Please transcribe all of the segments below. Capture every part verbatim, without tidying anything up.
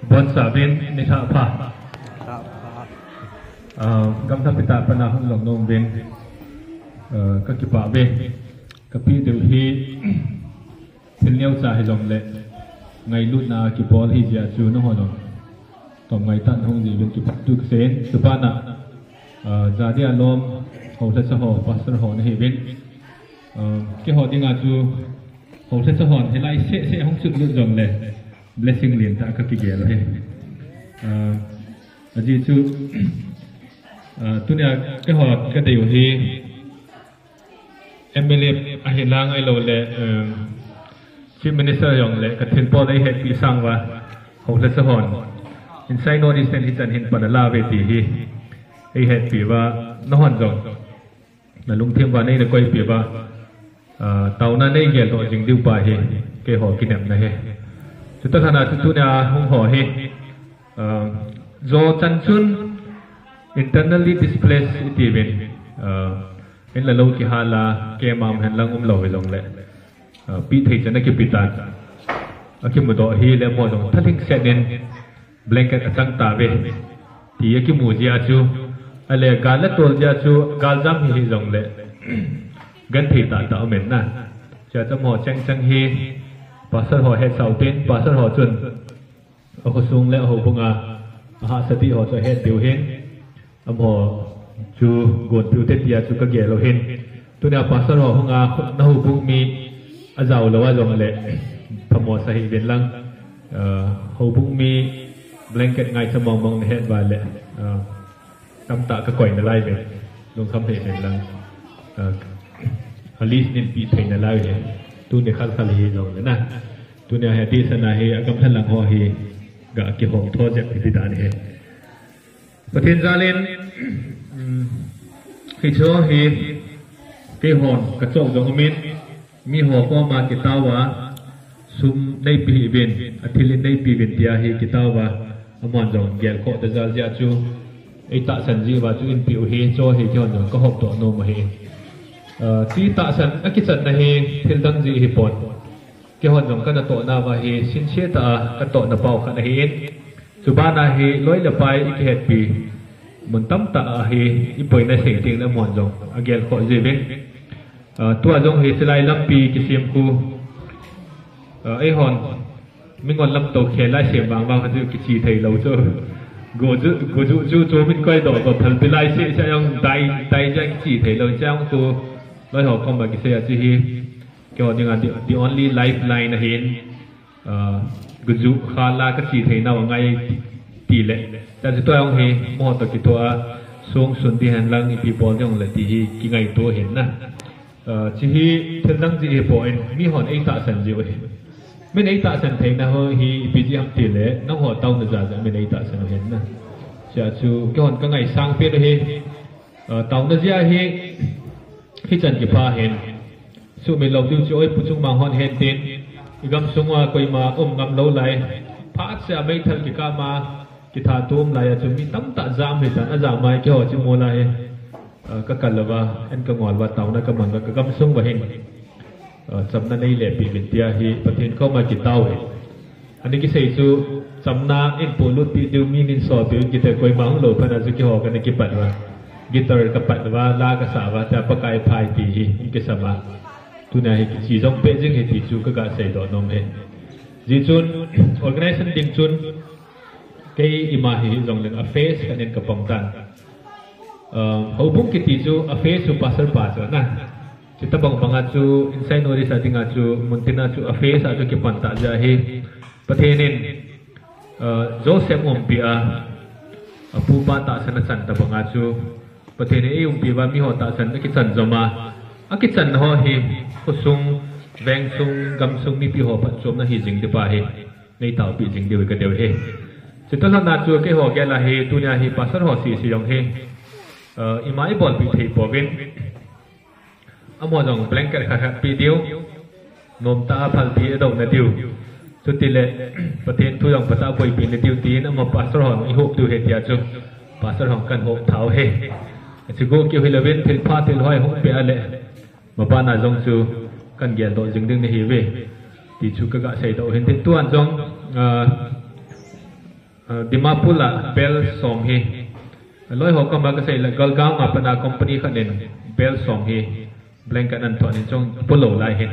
Bon sabin ni tha pha. Ah, gamtha pita pana hung long nom vin. Ah, ka kipa ve. Ka pi deu hi thil neo cha hi long le. Ngailutna kibol hi jia chu na ho long. Tom ngai tan hung ji vin kipa tu ka sen. Tupana, ah, jadia lom, ho sa sa ho, pastor ho na hi vin. Ah, keiho dinga chu, ho sa sa hon, hilai se se hung sut lut jong le, blessing lien ta ka kigel u hi. Ah, aji chu, ah, tunia keiho ka dei u hi, M L A ahi lang ai lo le, ah, Chief Minister jong le, ka thil po dei het pi sang va, ho sa sa hon. Inside North East hi chan hin pan a la ve ti hi, ei het pi va, na hon jong. Na lungthim va nei na koi pi va, ah, tauna nei gel doh jing diu pa hi, keiho kinepna hi. Chuta thana chu tunia hung ho hi, ah, jo chan chun internally displaced i ti vin, ah, in la lo kihal a, keima um hen lang um lo hi long le, ah, pi thei chan a kipi tan. A kimu doh hi le mo jong thalhing set in, blanket a chang ta ve. Ti a kimu jia chu. A le gal la tol jia chu, gal jam hi hi jong le. Gan thei ta ta umen na. Chia cham ho cheng cheng hi. Pastor ho het sau tin, pastor ho chun. A khosung le a ho bunga. A ha sati ho chu het diu hin. Amaho chu gon piu te tia chu ka gel u hin. Tunia pastor ho hung a na houbung mi a jao lo a jong le phamo sa hi vin lang. Ah, houbung mi blanket ngai sa mong mong na het va le. Ah, tamtah ka koi na lai ve. Lungkham hi vin lang. Ah, a list nin pi thei na lai ve. Tuni khal khal hi jong le na. Tunia hi ti sana hi a kam than lang ho hi ga kihom tho jep hi ti dan hi. Pathen jalin, um, hicho hi keihon ka chok jong umin, miho koma kitao a, sum neipi hih uvin, a thil in neipi uvin tia hi kitao a, amahon jong gelkhoh ta jal jeh a chu, ei tahsan jeh uva chu in pe u hi, cho hi keihon jong ka hop doh nom u ahi. Ah, ti tahsan a kichanna hi thil dang jeh hi pon. Keihon jong ka natohna uva hi sincere tah a ka tohna pau khat ahin. Chubana hi loi le pai i kihetpi mun tamtah a hi i poina sei ding le amahon jong a gelkhoh jiuvin. Ah, tua jong hi chilai lampi kisem khu, ah, eihon mingol lamto khel lai sem vang vang kha chu kichi thei lo chu. Go chu, go chu, chu, chu min koi doh, go phalpi lai se, se jong dai, dai jeh a kichi thei lo, se jong chu loi ho koma kisei a chu hi. Keiho dinga the, the only lifeline ahin, ah, guju khala ka chi thei nau angai ti, ti le. Tua chu tua jong hi, mo to kithoa, sung sun ding hen lang ipi bol ding le ti hi, kingaito ahin na. Ah, chi hi, thil dang jeh hi pon, mihon ei tahsan jiu ahi. Min ei tahsan theina ho hi, ipi jeh ham ti le, nangho tauna jeh a min ei tahsan u ahin na. Chia chu, keihon ka ngaisang pen u hi, ah, tauna jeh a hi, Hichan kipha hin. Sumil lou diu chu oi pu chung mang hon hen tin. I gamsung uva koima um ngam lou lai. Phat seh a meithal kikah ma kitha tum lai a chu mi tamtah jam hi tan a jam mai keiho chu mu lai. Ah, ka kal lou va, en ka ngol va, tauna ka mang va, ka gamsung va hin. Ah, chamna nei le pi vin tia hi Pathen koma kitao hi. Ani kisei chu chamna in polut pi diu mi nin so pi un kiti koima hung lou phat a chu keiho kana kipat uva. Guitar ka pat uva, la ka sa uva, tia Pakai phai ti hi in kisam a. Tunia hi kichi jong pe jing hi ti chu ka ga sei doh nom e. Jeh chun organization ding chun kei ima hi jong leng a phase khat in ka pang tan. Ah, houbung kiti chu a phase chu pastor pa chu na. Chuti bang banga chu, inside North East a dinga chu, muntina chu, a phase a chu kipan ta jeh hi. Pathen in, ah, Joseph umpi a, a pupa tahsan a chan ta banga chu, Pathen in ei umpi uva miho tahsan a kichan jom a, a kichan ho hi, khosung, vengsung, gamsung, mipi ho phatchomna hi jing ding pa hi, nei taopi jing diu ka deu hi. Chuti lhon a chu, keiho gel a hi, tunia hi, pastor ho sese jong hi, ah, ima i bolpi thei pouvin, Amaho jong blanket khat khat pe diu. Nomtah a phalbi a douna diu. Chutile, Pathen thu jong phatah a boipi na diu tin, amaho pastor hon i hop diu ahi tia chu. Pastor hon kan hop thau ahi. Achu go keu hilouvin, thilpha thilhoi hung pe a le. Mabana jong chu kan geldoh jing ding nahiuve. Ti chu kaga seidoh hin tin tuan jong, ah, ah, Dimapur a bel som hi. Loi ho koma kasei le Galgaon a pat a company khat in bel som hi blanket an thon in chong pu lou lai hin.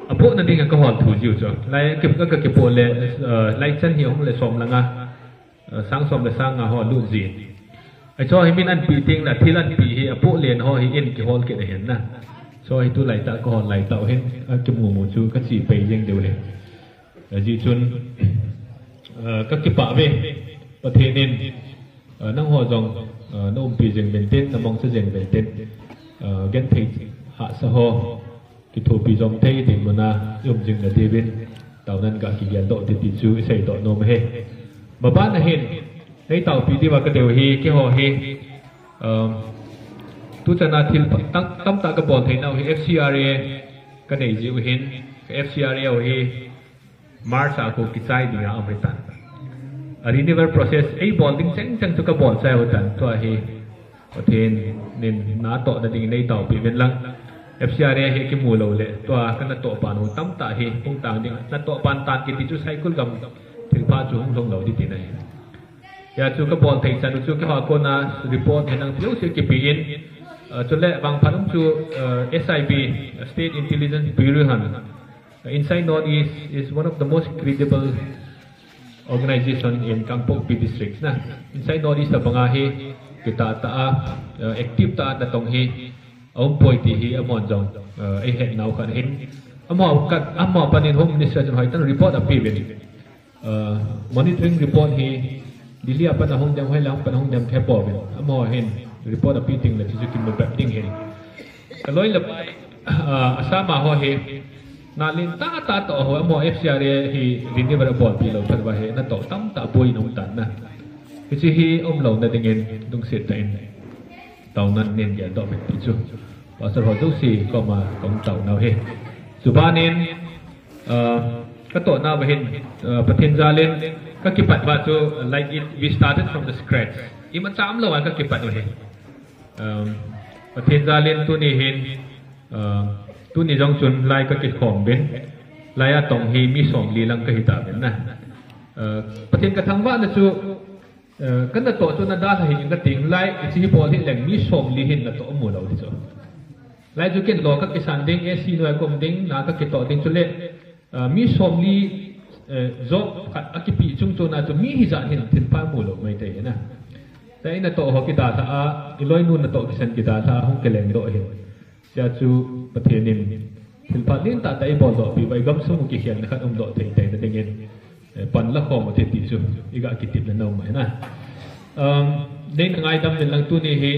Apohna dinga kahol thu jiu chu. Lai ki, ka, ka kipoh le, ah, lai chan hi hung le som langa. Sang som le sang nga ho lut jin. Ahi chu hi min anpi teng le thil anpi hi apoh len ho hi in kihol kit ahin na. Chu hi tulai tah kahol lai tah hin akimu mu chu kache pai jeng diu hi. Ajeh chun, ah, kakipah ve. Pathen in, ah, nangho jong, ah, naumpi jing uvin tin, namangcha jing uvin tin. Ah, genthei hahsa ho. Kithopi jom thei ding muna, i um jing nadiuvin, taonan ga kigeldoh ti ti chu i seidoh nom ahi. Maban a hin, nei taopi diuva kadeiu hi, keiho hi, um, tuchan a thil pa, tam, tamtah kabol thei nau hi F C R A kanei jiu hin, F C R A u hi, March a khu kichai dinga um hitan. A renewal process eibol ding chengcheng chu kabol chai u tan. Tua hi Pathen in natohna dingin nei taopi uvin lang. F C R A hi kimu lou le. Tua kanatoh pan u tamtah hi hung tang ding. Natoh pan tan kiti chu cycle gam thilpha chu hung lhung lou ding tina hi. Hia chu kabol thei chan u chu keiho a kona report hi nang jouse kipe in. Ah, chule vangphat um chu, ah, S I B, State Intelligence Bureau han. Inside Northeast is one of the most credible organization in Kangpokpi district na. Inside Northeast a banga hi kitah tah a, uh, active tah a natong hi aum poi ti hi amahon jong, uh, eihet nau khat ahin. Amaho khat, amaho panin Home Minister chun hoitah in report ape uvin. Uh, monitoring report hi Delhi a pat a hung dem, hoilang a pat a hung dem khe pouvin. Amaho hin report ape teng le chu chu kimu bep ding hin. Kaloi le pai, ah, Assam a ho hi, na len tah tah toh ho, amaho F C R A hi renewal abolpi lou phat uva hi, natoh tamtah boi in um tan na. Hiche hi umlouna dingin, lungset tah in, taonan nei geldoh uvin ti chu. Pastor ho jouse koma kahung taonau hi. Chubanin, ah, katoh nauva hin, ah, Pathen jalin, kakipat uva chu, like it, we started from the scratch. Imacha umlou a kakipat uva hi. Um, Pathen jalin tuni hin, uh, tuni jong chun lai kakikhom uvin, lai a tong hi mi somli lang kahi tauvin na. Uh, Pathen kathangvahna chu, uh, kanatoh chu nadalha hih in kating lai, hiche hi bol hih leng mi somli hin natoh amu lou ti chu. Lai chu ken lo kakisan ding, A C noi a kaum ding, na kakitoh ding chule, Ah, mi somli, eh, job khat akipe chungchon a chu mi hijat hin thilpha mu lou maithei na. Tua i natoh ho kidalha a, i loinu natoh kisan kidalha a, hung kilengdoh hin. Tia chu Pathen in thilpha lentah tah eiboldoh pi uva, i gamsung u kikhelna khat umdoh thei theina dingin, eh, panla khom u hite ti chu, iga kitepna nom u ahi na. Um, neina ngaidam uvin lang tuni hi,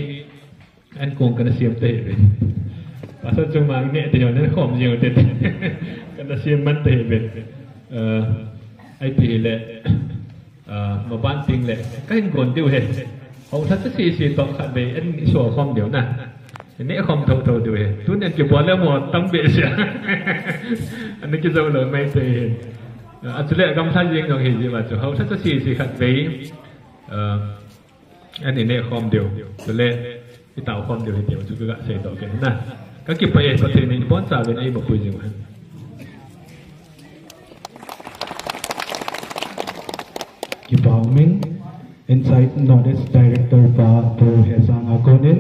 An kong kana sem tahih uvin. Pasal chung mang ne te yon khom jing te. Kana sem man tahih uvin. Eh, ahi ti hile. Eh, maban teng le. Kahin gon diu ahi. Haosa sese toh khatvei an so khom diu na. Ne khom thotho diu ahi. Tun an kibol le mo tam behseh a. An kijou lou maithei ahi. Eh, achule gamlha jeng jong hiji uva chu. Haosa sese khatvei. Eh, An i neh khom diu, chule i tao khom diu hite, chu kaga seidoh kit na. Kakipah e, Pathen in ibonchauvin eimapui jing hen. Kipah umin, Insight Northeast Director pa Pu Hesang a konin,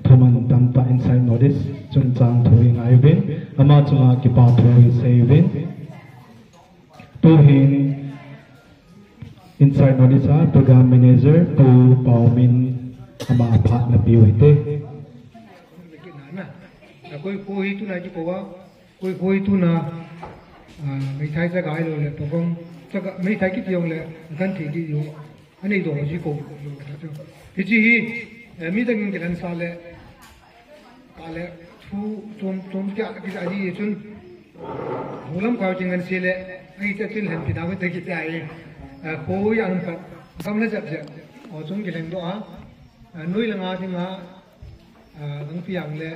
thuman tamtah Insight Northeast chungchang thu ingai uvin, ama chunga kipa thu isei uvin. Tuhin, Insight Northeast a Program Manager Pu Paomin ama phat napeh u hite. Koi koi tuna kikou a, koi koi tuna, ah, meithai chaga ahilou le, pagong chaga, meithai kiti jongle, genthei kiti jong, anei doh ji kou. Hiche hi, eh, midang in kilhensah le, Kale, thu, chom, chom kia, kia, aji, chun. Hulam kau ching an sile, ai, ta chun hen pi dam te kia, ai. A, ko ya an ka, kam le jap jap. O, chun ki leng do a. A, nui le nga ding a. A, ang pi ang le.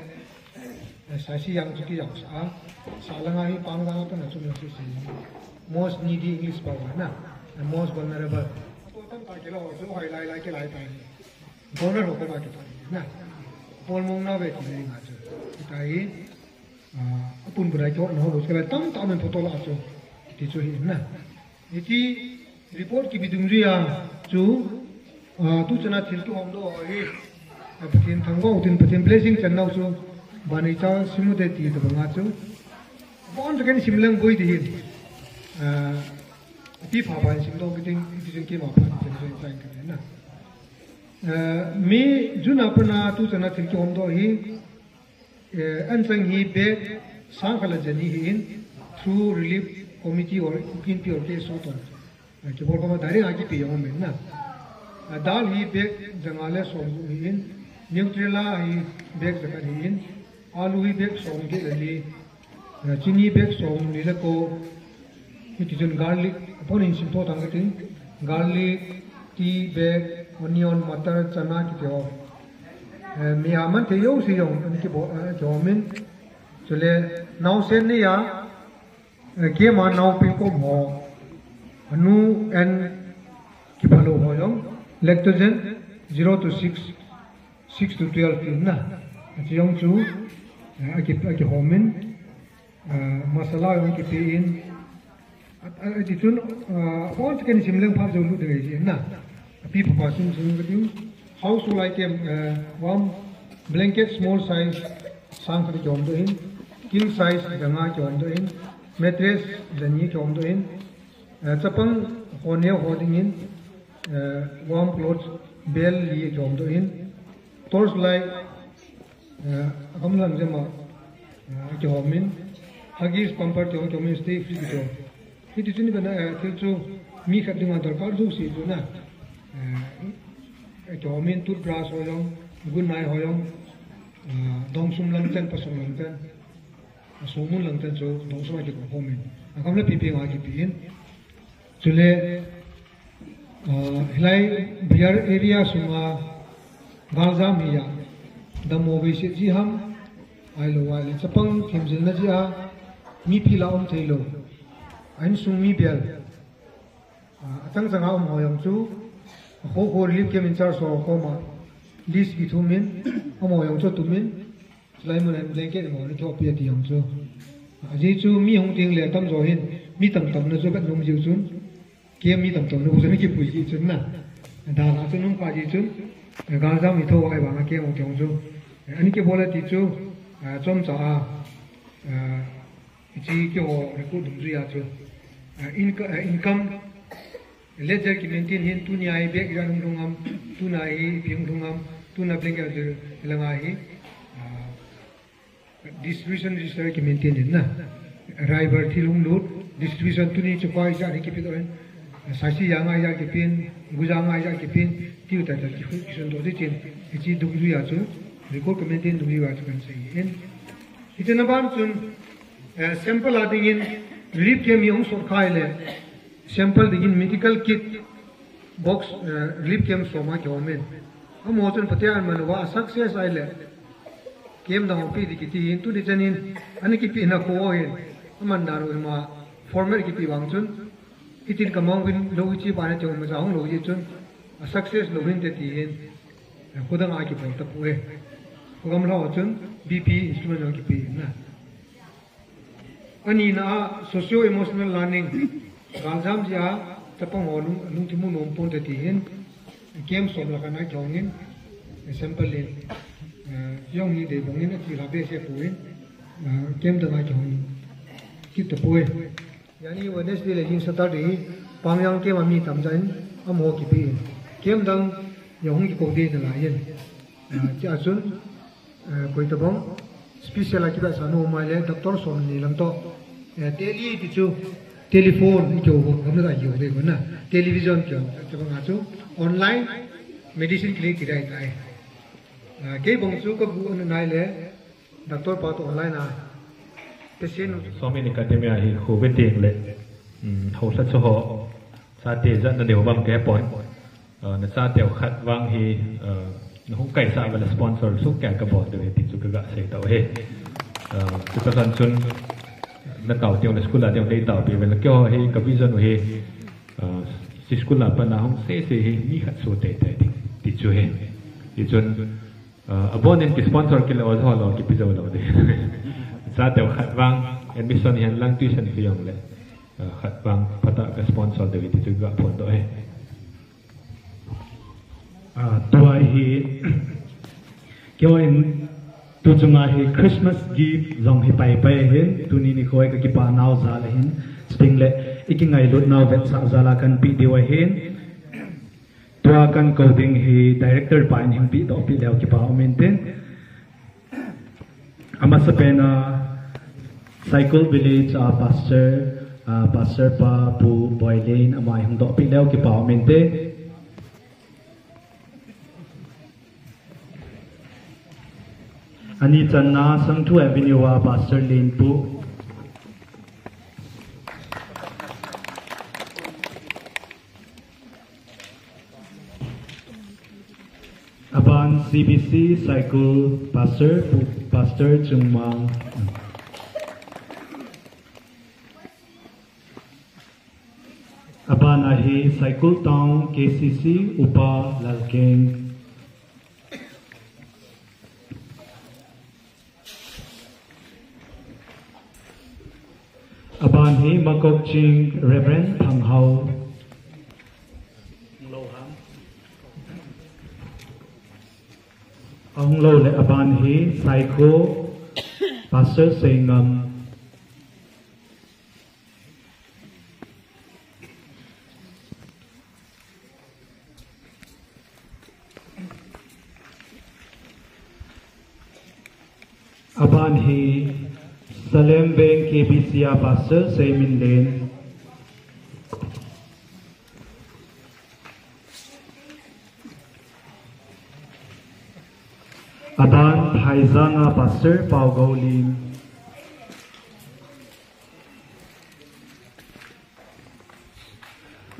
A, sa si yang chu ki yang sa. Sa le nga hi pang dang a, ta na chun si si. Most needy English pa na. A, most vulnerable. Ko tam ta ki lo, chu hai lai lai ki lai tai. Donor ho koma kitoh na. Bol mong na ve ti le nga chu. Kitai, ah, apun burai kitoh na ho lo kala tam tam men photo la chu. Ti chu hi na. Hiti report kipe dungjuiya chu, ah, tu chana thil kihomdoh hi, ah, Pathen thangvah u tin, Pathen blessing chan nau chu, banei cha simu te ti tabanga chu. Bon takin simleng boi ti hin. Ah, api pha pha in simdoh kiting, ti chun keima pha, ti chun sa in ka na. Ah, mi June a pat a tu chana thil kihomdoh hi, Eh, anchang hi bag sang khat le jani hi in, through relief committee or Kuki Inpi or K S O toh. Eh, kibol khom a direct a kipe jong um in na. Eh, dal hi bag janga le som gup hi in, Nutrela hi bag jakhat hi in, alu hi bag som get le li, eh, chini bag som ni le ko, Hiti chun garlic, apon in simdoh tang kating. Garlic, tea bag, onion, matar, chana kiti ho. Eh, mi aman thei jouse jong, an kibo, eh, kihom in. Chule, naosen ni a, eh, keima naopi kom ho. Anu an kiphalou ho jong. Lactogen, zero to six, six to twelve tin na. Achi jong chu, eh, aki, akihom in. Ah, masala jong kipe in. A, a, ti chun, ah, hon ken simleng phat jou lut ding ahi na. Api pha pha sim sim kating. Household item, eh, warm blanket small size sang khat kihomdoh in. King size janga kihomdoh in. Mattress jani kihomdoh in. Eh, chapang ho neo ho dingin, eh, warm clothes bel li kihomdoh in. Torch light, eh, agamlang jama, eh, kihom in. Huggies, pamper kihom, kihom in, stay free kihom. Hiti chun ipi na, eh, thil chu mi khat dinga darkar jouse chu na. Eh, kihom in, toothbrush ho jong, good night ho jong, eh, dongsum lang chan, pasung lang chan. Asung mun lang ten chu dongsum a kikop khom in. Agam le pipi nga kipe in. Chule, ah, hilai Bihar area sunga galjam hi a. Dammo veiset ji ham. Ahilou, ahile chapang themjilna ji a. Mipi la um thei lou. A insung mi bel. Ah, achang changa um ho jong chu. Kho kho relief camp in charge ho koma. List kithum in. Amaho jong chu tum in. Chulai mun a hin blanket mo ni thopi ati jong chu. Ajeh chu mi hung ding le tamjo hin, mi tamtamna chu vet nom jiu chun. Camp mi tamtamna bu chu ana kipui ji chun na. Dal a chu nung kha ji chun. Galjam hi tho ai vang a camp hung ding chu. Ana kibol ati chu, ah, chomcha a, ah, hiche keiho record dungjui a chu. Ah, inco-, ah, income Ledger kimaintain hin tunia hi bag ijat hung lhung am, tunia hi ipi hung lhung am, tunia blanket ijat langa hi, ah, distribution register kimaintain hin na. Arrival thil hung lut, distribution tuni chukha ijat hi kipe doh in, saisi janga ijat kipen, gu janga ijat kipen, tiu tah tah ki, kisun doh ding chin, hiche dungjui a chu, record kimaintain dungjui a chu kahin sei in. Hiche na ban chun, eh, sample a dingin, relief camp hi hung sot khah le, Sample dingin medical kit box, eh, relief camp som a kihom in. Amaho chun phaten aman uva a success ahile. Camp dang hung pe ding kiti hin tuni chanin ana kipehna kho hin. Aman dan u ima format kipe vang chun. Hitin kamang uvin lou hiche bana ti hung macha hung lou hi chun. A success lou hinte ti hin. Eh, khodang a kibol tapoi. Khogam lhah chun B P instrument jong kipe in na. Anina a socio emotional learning, galjam jeh a chapang ho lung, lungthim u nom ponte ti hin, camp som le khat na kihong in, sample in, eh, jong hi dei bang in athi lha behseh poi, eh, camp dang a kihong kit tapoi. Jani Wednesday le hin Saturday hi Pangjang camp a mi tam jeh in amaho kipe in, camp dang jong hung kikou ding nalai in, eh, chua chun, Eh, koi tabang, special a kibahsah nom ahile, doctor som ni lang toh. Eh, tele ti chu, telephone, i kihou, gamla a kihou ding kona. Television kihou, tabang a chu, online, medicine clinic kidai tai. Eh, kei bang chu kagu ana nai le, doctor pa toh online a. Patient. Somin Academy a hi, khu ve ting le, um, hou sa chu ho, sa te jat na deu bang ke pon. Aa, nachateu khat vang hi, aa, nahung kaisah uva le sponsor sukeh kabol diu ahi ti chu kaga sei tauve. Aa, chutah chun natao teu le school a teu neitao pi uva le keiho hi ka vision u hi, aa, hiche school a pat a hung sese hi mi khat soh teitei ding ti chu ahi. Tichun, aa, abonin ki sponsor kit le oja ho lou kipe jou lou ding. Nachateu khat vang admission hihen lang tuition fee jong le. Khat bang phatah ka sponsor deu ti chu ka phondoh e. Ah, tua hi, keiho in tu chunga hi Christmas gift jong hi paipai ahin, tuni nikho hi ka kipa nau jal ahin, chuteng le i kingailut nau vetsah jal a kan pe diu ahin, tua kan kou ding hi director pa in hin pedoh peh leu kipa um inte. Amasapen a Saikul Village a Pastor, a Pastor pa Pu Boilen, ama hin doh peh leu kipa um inte. Ani channa Sangthu Avenue a Pastor Lenpu. Aban C B C Saikul Pastor, Pastor Chungmang. Aban ahi Saikul Town K C C Upa Lalkeng. Aban hi Makokching Reverend Thanghao. Ahung lou le aban hi Saikul Pastor Seingam. Aban hi Salem Veng K B C a Pastor Seiminlen. Aban Thaijang a Pastor Paugoulim.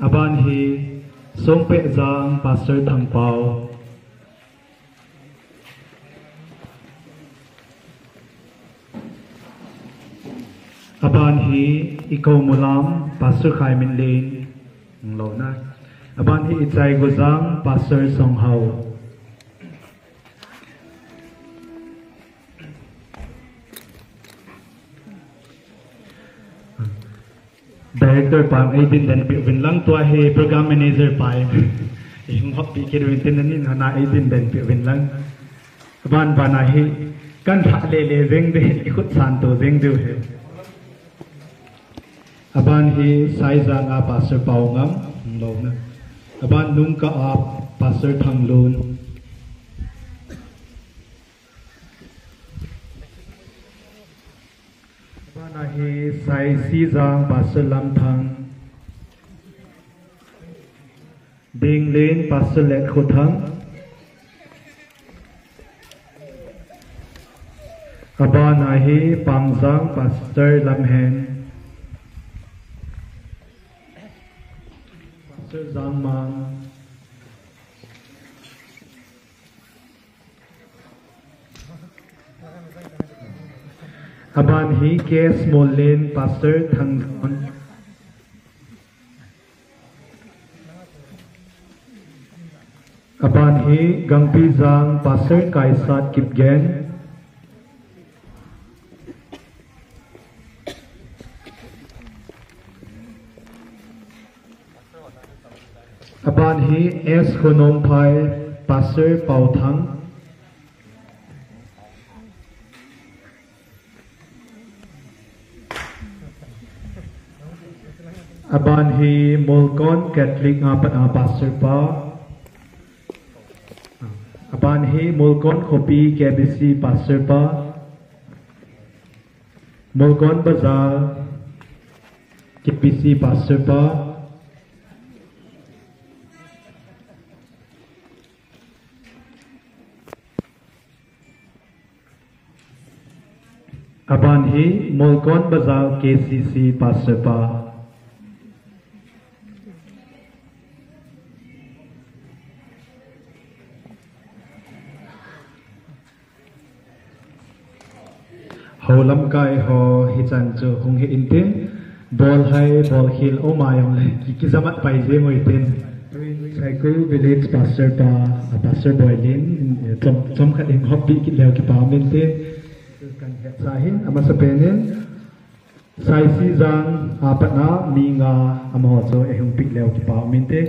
Aban hi Songpehjang Pastor Thangpao. Aban hi Ikoumolam Pastor Khaiminlen. Lou na. Aban hi Ichaigujang Pastor Songhao. Director pa, ei din den peh uvin lang, tua hi program manager pa. Ei hung hop peh kit uvin tin, anin hana ei din den peh uvin lang. Aban ban ahi, kan thah lele jeng ding, i khut san to jeng diu hi. Aban hi Saijang a Pastor Paungam, lou na. Aban Nungkah a Pastor Thanglun. Aban ahi Saisijang Pastor Lamthang. Dinglen Pastor Letkhothang. Aban ahi Pangjang Pastor Lamhen. Pastor Jangmang. Aban hi K S Mollen, Pastor Thangthon. Aban hi Gangpijang, Pastor Kaisat Kipgen. Aban hi S Khonongphai, Pastor Pauthang. Aban hi Molkon Catholic a pat a Pastor pa. Aban hi Molkon Khopi K B C Pastor pa. Molkon Bazar K B C Pastor pa. Aban hi Molkon Bazar K C C Pastor pa. Hou lamkai ho hichan chu hung hi intin, bol hai, bol khel, o mai ong le, ki, kijamat pai jeng uvin tin. Saikul Village Pastor pa, a Pastor Boilin, chom, chomkhat in hop peh kit leu kipa um inte. Kan hetsah hin, amasapen in, Saisijang a patna mi nga amaho chu eihung peh leu kipa um inte.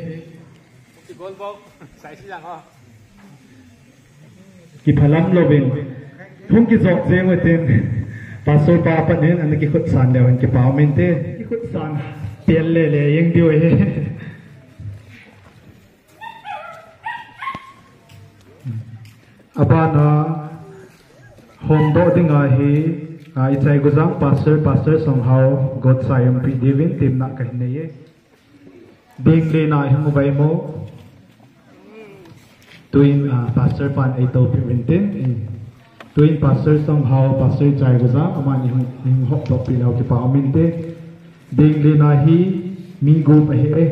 Kiphalam louvin hung kijot jeng utin, Pastor pa apat in ana kikhutsan leu hen kipa um inte. Kikhutsan pel lele jeng diu ahi. Abana homdoh dinga hi, a, ichai gujang Pastor, Pastor Songhao Gotsa jong peh diuvin temna kahin nei e. Ding lena ihung uvem mo. Tuin, a, Pastor pan eitopeh uvin tin. Tuin Pastor Songhao, Pastor ichai gujang, aman ihung, ihung hopdoh peh leu kipa um inte. Ding lena hi mi gup ahi e.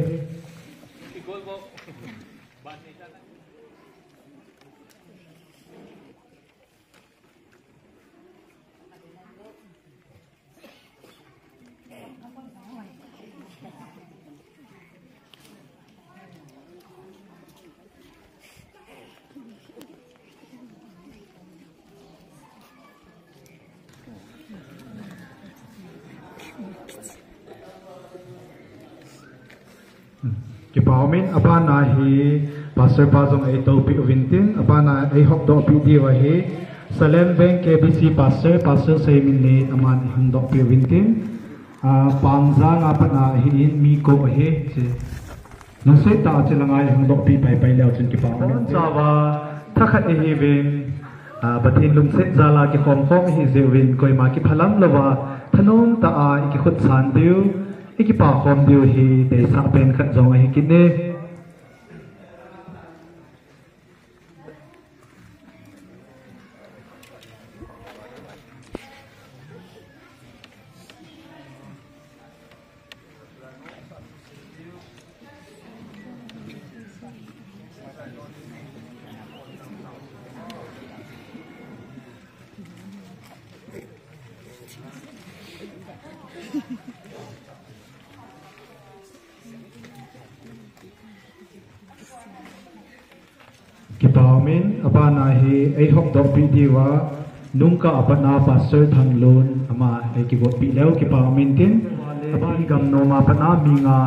Kipa um in, abana hi Pastor pa jong eitopeh uvin tin, abana eihopdoh peh diu ahi. Salem Veng K B C Pastor, Pastor Seiminlin, aman eihung dohpeh uvin tin. A, Pangjang a patna ahin mi ko ahi, che. Lungset tah a che langa eihung dohpeh paipai leu chun kipa um in tin. Chava, thakhat ihiuvin, a, Pathen lungset jal a kikhom khom ihi jeh uvin, koima kiphalam louva, thanom tah a ikikhutsan diu, ikipa khom diu hi deisah pen khat jong ahi kit e. Kipa um in, abana hi eihopdohpeh diuva, nungkah a patna Pastor Thanglun, ama eikigotpeh leu kipa um in tin, abana hi Gamnom a patna mi nga.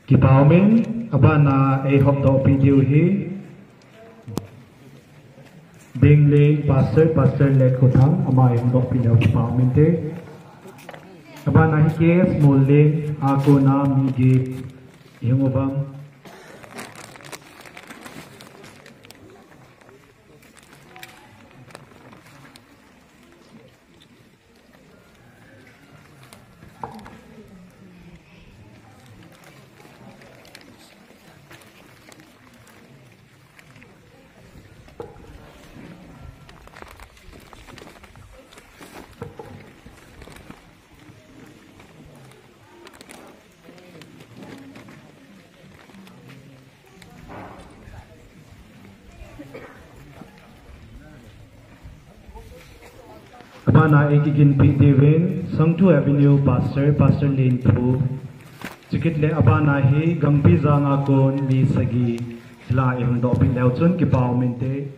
Kipa um in, abana eihopdohpeh diu hi. Dinglen Pastor, Pastor Let Khothang, ama eihung dohpeh leu kipa um inte. Abana hi K S Mollen, a kona mi gift eihung uvam. Abana eikiginpeh diuvin, Songthu Avenue Pastor, Pastor Lenthu. Chukit le abana hi Gangpijang a kon mi sagi, hilai eihung dohpeh leu chun kipa um inte.